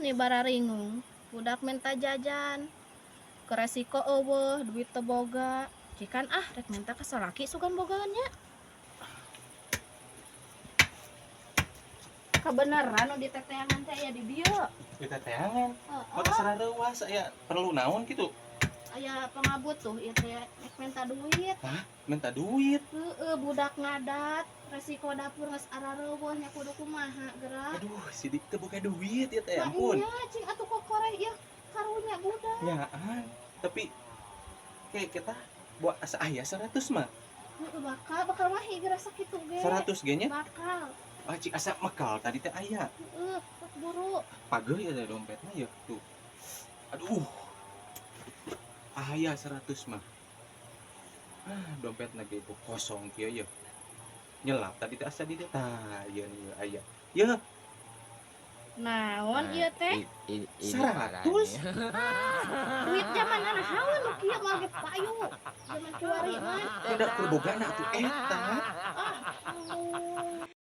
Meni bararingung, budak minta jajan. Ke resiko euweuh, duit teu boga. Cikan ah rek minta ka salaki sugan bogaan nya. Kabeneran nu diteteangan teh aya di dieu. Diteteangan? Heeh. Kok terserah reuas aya perlu naon gitu? Aya pangabutuh ieu teh rek minta duit. Hah? Minta duit? Heeh, budak ngadat, resiko dapur geus arareuweuh nya kudu kumaha geura. Aduh, sidik teh boga duit ya teh, ampun. Iya, cing atuh kokoreh ieu karunya budak. Nyaan, tapi kayak kita buat asa aya 100 mah. Heeh, bakal bakal mahi geura sakitu ge. 100 ge nya? Bakal. Ah, cik asa mekal tadi teh aya. Heeh, buru. Pageuh ya teh dompetna ya tuh. Aduh. Aya 100 mah. Ah, dompetna ge kosong kieu ya. Nyelap tadi teh asa di dieu. Tah, ieu nih aya. Yeuh. Naon ieu teh? 100? Duit zaman nahaon nu kieu mah ge payu. Zaman kiwari mah. Udah keur bogana atuh eta. Ah,